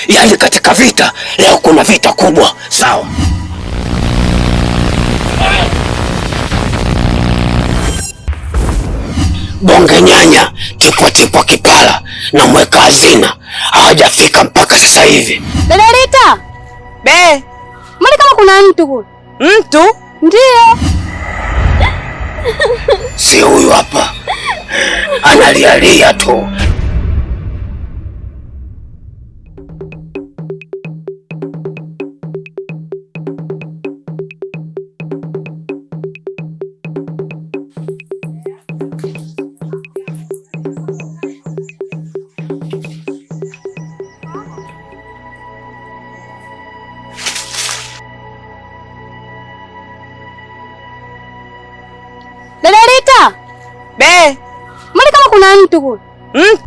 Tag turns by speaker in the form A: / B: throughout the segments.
A: Yaani katika vita leo kuna vita kubwa, sawa? Bonge nyanya tipwa tipwa kipala na mweka hazina hawajafika mpaka sasa hivi.
B: Dada Rita.
C: Be.
B: Mbona kama kuna mtu kule?
C: Mtu?
B: Ndio.
A: Si huyu hapa analialia tu.
B: Dada Rita.
C: Be.
B: Mbona kama kuna mtu kule?
C: Mtu?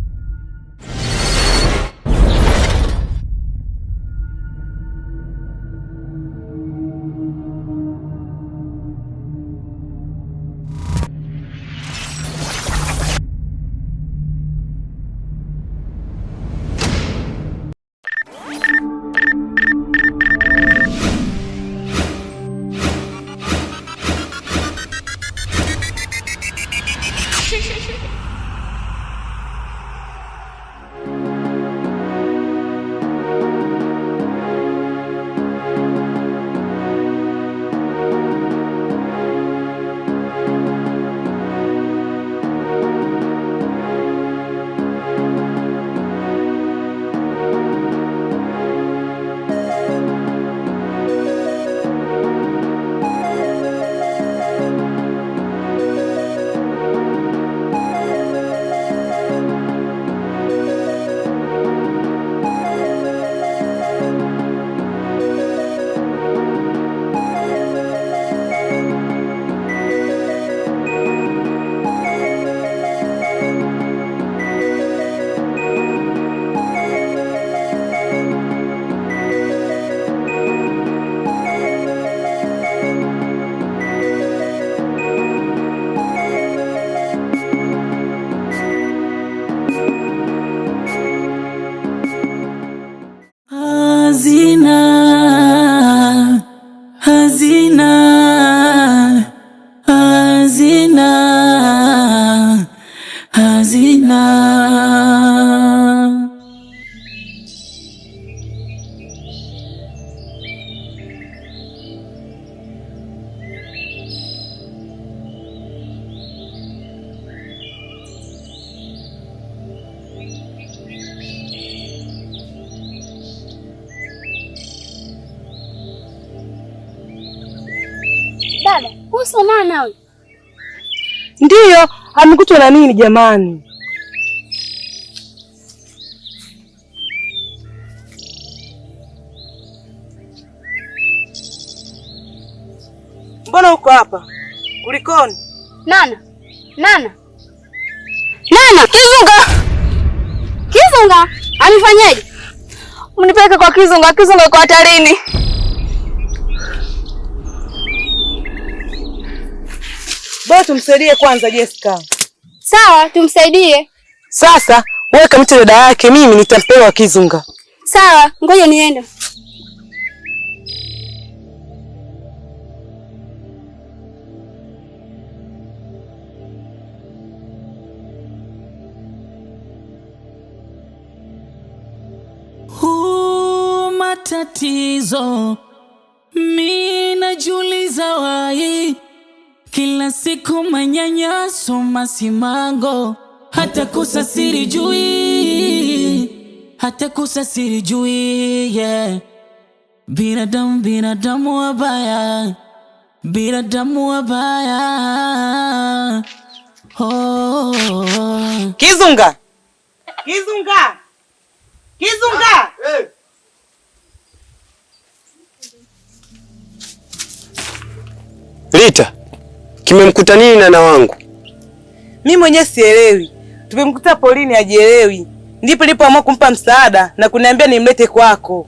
D: Hazina, hazina, hazina, hazina.
B: Dada, kuhusu nana huyu?
C: Ndiyo, amekutwa na nini jamani? Mbona uko hapa? Kulikoni?
B: Nana. Nana. Nana, Kizunga. Kizunga, amefanyaje?
E: Mnipeleke kwa Kizunga, Kizunga yuko hatarini.
C: Bora tumsaidie kwanza Jessica.
B: Sawa, tumsaidie.
C: Sasa wewe kamte dada yake, mimi nitampewa Kizunga.
B: Sawa, ngoja niende.
D: Huu matatizo mi najiuliza wai, kila siku manyanyaso masimango, hata kusasiri jui, hata kusasiri jui, yeah. Binadamu binadamu wabaya, binadamu wabaya, oh.
C: Kizunga. Kizunga. Kizunga.
A: Rita, kimemkuta nini nana wangu?
C: Mimi mwenyewe sielewi. Tumemkuta polini hajielewi. Ndipo nilipoamua kumpa msaada na kuniambia nimlete kwako.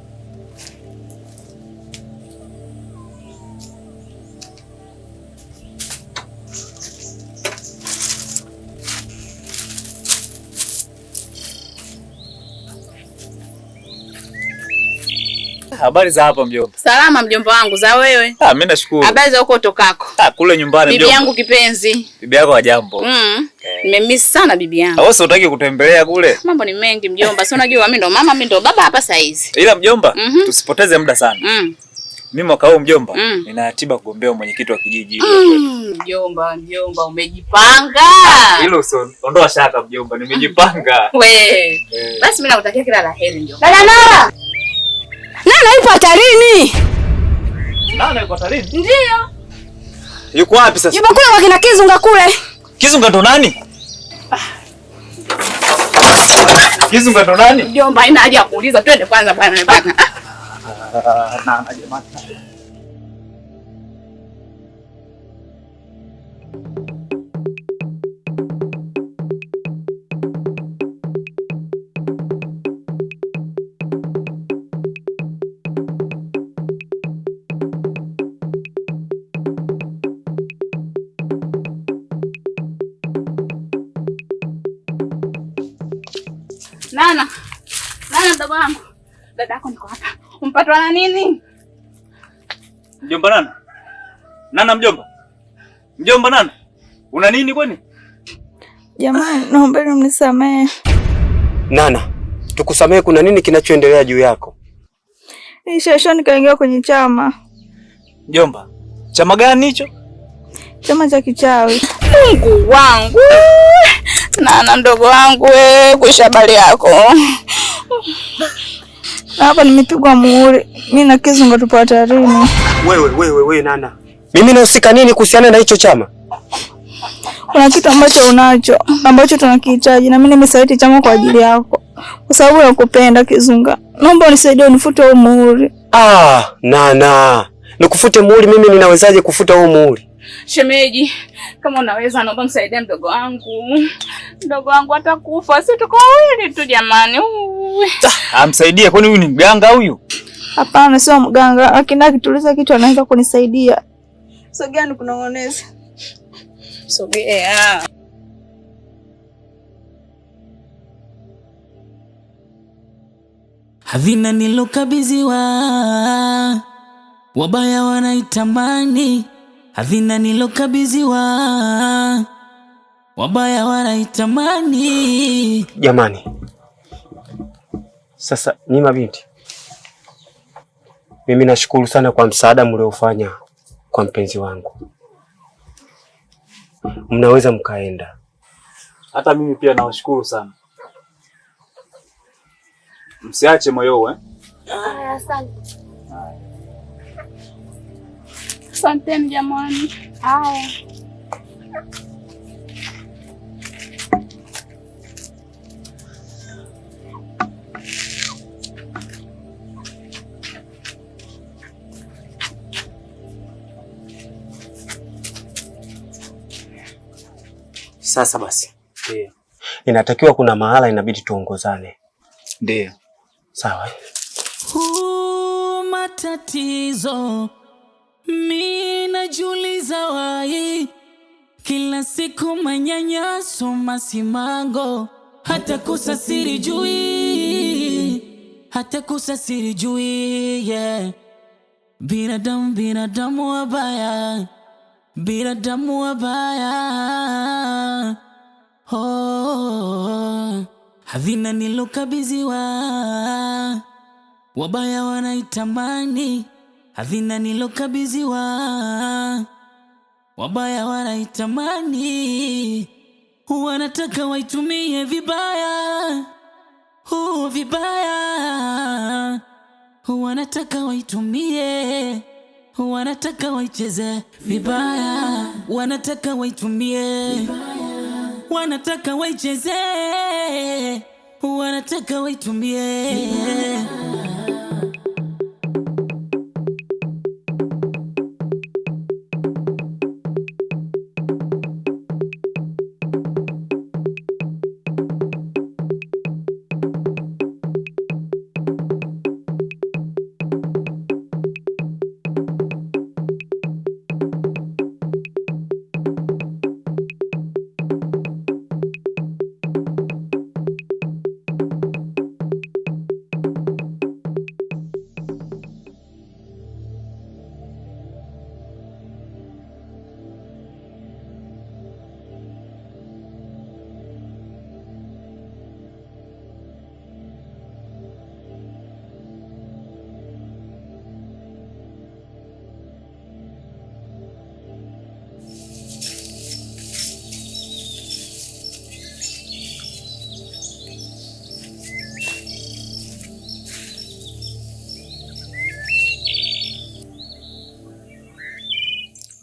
F: Habari za hapa mjomba?
E: Salama mjomba wangu, za wewe?
F: Ah, mimi nashukuru.
E: Habari za huko utokako?
F: Ah, kule nyumbani mjomba.
E: Bibi yangu kipenzi.
F: Bibi yako hajambo?
E: Nimemiss sana bibi yangu.
F: Wewe si hutaki kutembelea kule?
E: Mambo ni mengi mjomba. Si unajua mimi ndo mama, mimi ndo baba hapa saa hizi.
F: Ila mjomba, tusipoteze muda sana. Mimi mwaka huu mjomba, nina ratiba kugombea mwenyekiti wa kijiji.
E: Mjomba, mjomba umejipanga.
F: Hilo usiondoa shaka mjomba, nimejipanga.
E: We. Basi mimi nakutakia kila la heri mjomba.
B: Dada Nara. Nana yupo hatarini.
F: Nana yupo hatarini?
B: Ndio.
F: Yuko wapi sasa?
B: Yupo kule kwa kina Kizunga kule.
F: Kizunga ndo nani? Kizunga ndo nani?
E: Mjomba haina haja ya kuuliza, twende kwanza bwana bwana.
F: Nana jamani.
E: Nana, Nana mdogo wangu, dada yako niko hapa. Umpatwa na nini?
F: Mjomba Nana? Nana mjomba? Mjomba Nana? Una nini kwani?
G: Jamani, naomba mnisamehe.
A: Nana, tukusamehe kuna nini kinachoendelea juu yako?
G: Nishasha nikaingia kwenye chama.
F: Mjomba, chama gani hicho?
G: Chama cha kichawi.
E: Mungu wangu. Nana mdogo wangu wewe, kuisha habari yako.
G: Na hapa nimepigwa muhuri. Mimi na Kizunga tupo hatarini.
A: Wewe Nana. Mimi nahusika nini kuhusiana na hicho chama?
G: Kuna kitu ambacho unacho, ambacho tunakihitaji na mimi nimesaliti chama kwa ajili yako. Kwa sababu nakupenda Kizunga. Naomba unisaidie unifute huo muhuri.
A: Ah, Nana. Nikufute muhuri mimi ninawezaje kufuta huo muhuri?
E: Shemeji, kama unaweza naomba msaidie mdogo wangu. Mdogo wangu atakufa, si tuko wawili tu jamani.
F: Amsaidie, kwani huyu ni mganga huyu?
G: Hapana, sio mganga, lakini akituliza kitu anaweza kunisaidia. Sogea nikunong'oneze.
E: Sogea.
D: Hazina nilokabidhiwa, wabaya wanaitamani. Hazina nilokabidhiwa, wabaya wanaitamani.
A: Jamani, sasa ni mabinti, mimi nashukuru sana kwa msaada mliofanya kwa mpenzi wangu. Mnaweza mkaenda.
F: Hata mimi pia nawashukuru sana. Msiache moyo huu eh?
B: Asante.
E: Asanteni jamani.
B: Haya.
A: Sasa basi. Ndio. Inatakiwa kuna mahala inabidi tuongozane.
F: Ndio.
A: Sawa.
D: Matatizo mimi najiuliza wai, kila siku manyanyaso masimango, hata kusasiri jui, hata kusasiri jui, yeah. Binadamu, binadamu wabaya, binadamu wabaya. Oh, hazina nilokabidhiwa, wabaya wanaitamani. Hazina nilokabidhiwa, wabaya wanaitamani. Wanataka waitumie vibaya, vibaya. Wanataka waitumie, wanataka waicheze vibaya. Wanataka waitumie vibaya, wanataka waicheze, wanataka waitumie vibaya.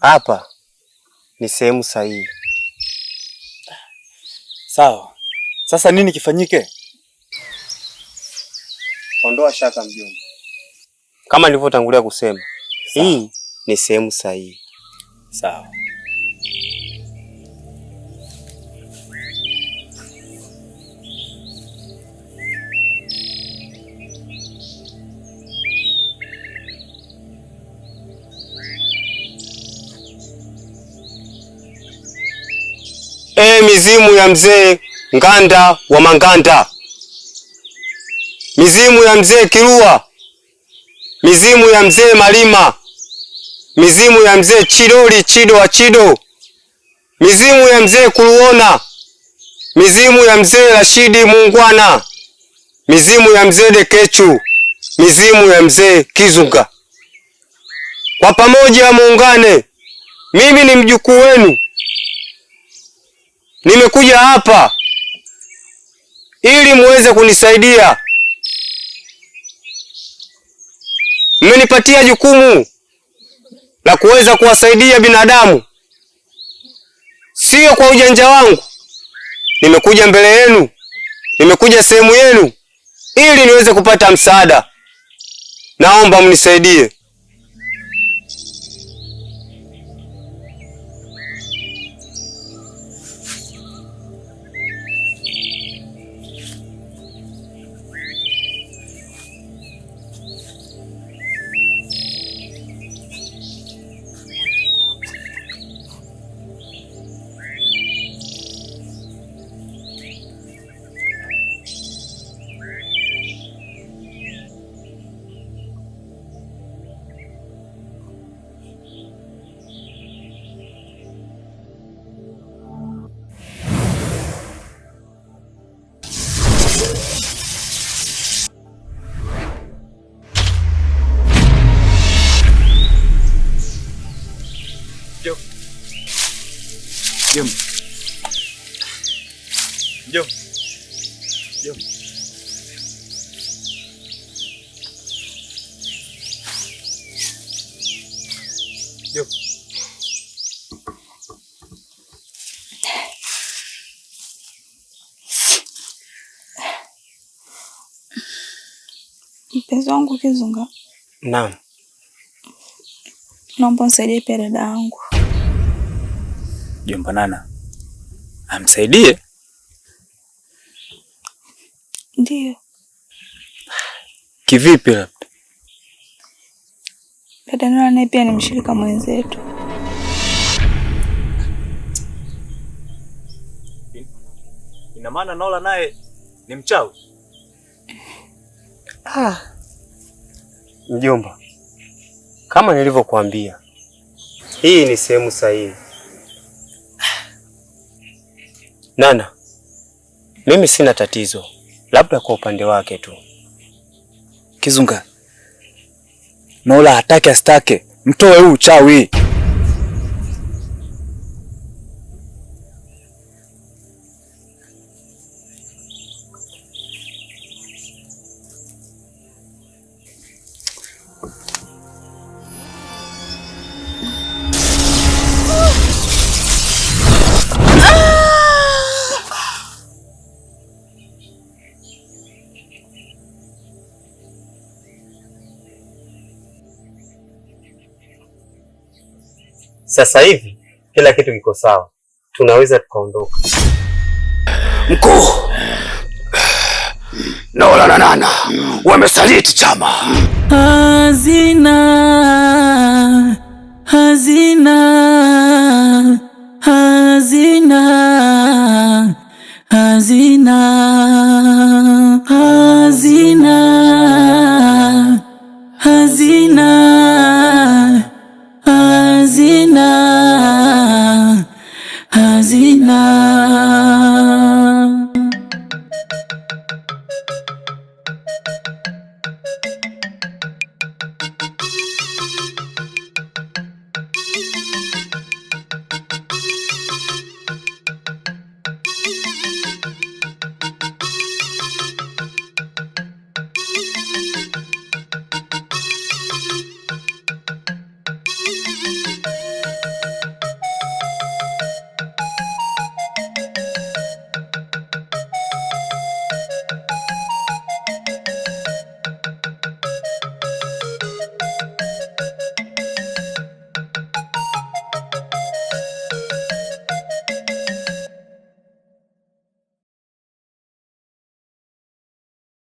H: Hapa ni sehemu sahihi.
F: Sawa. Sasa nini kifanyike?
H: Ondoa shaka mjomba. Kama nilivyotangulia kusema, hii ni sehemu sahihi.
F: Sawa.
H: E mizimu ya mzee Nganda wa Manganda, mizimu ya mzee Kirua, mizimu ya mzee Malima, mizimu ya mzee Chidoli Chido wa Chido, mizimu ya mzee Kuluona, mizimu ya mzee Rashidi Mungwana, mizimu ya mzee Dekechu, mizimu ya mzee Kizunga, kwa pamoja muungane. Mimi ni mjukuu wenu. Nimekuja hapa ili muweze kunisaidia. Mmenipatia jukumu la kuweza kuwasaidia binadamu, sio kwa ujanja wangu. Nimekuja mbele yenu, nimekuja sehemu yenu ili niweze kupata msaada. Naomba mnisaidie.
F: Jom. Jom. Jom. Jom.
G: Mpenzi wangu Kizunga.
H: Naam.
G: Naomba unisaidie pia dada yangu.
F: Jomba Nana amsaidie?
G: Ndiyo.
F: Kivipi labda?
G: Dada Nana naye pia ni mshirika mwenzetu.
F: Ina maana Nola naye ni mchawi?
H: Ah. Mjomba, kama nilivyokuambia, hii ni sehemu sahihi. Nana, mimi sina tatizo, labda kwa upande wake tu.
F: Kizunga, Nola hataki asitake, mtoe huu uchawi.
H: Sasa hivi kila kitu kiko sawa, tunaweza tukaondoka.
A: Mkuu, Nola na Nana wamesaliti chama.
D: Hazina, hazina, hazina, hazina, hazina.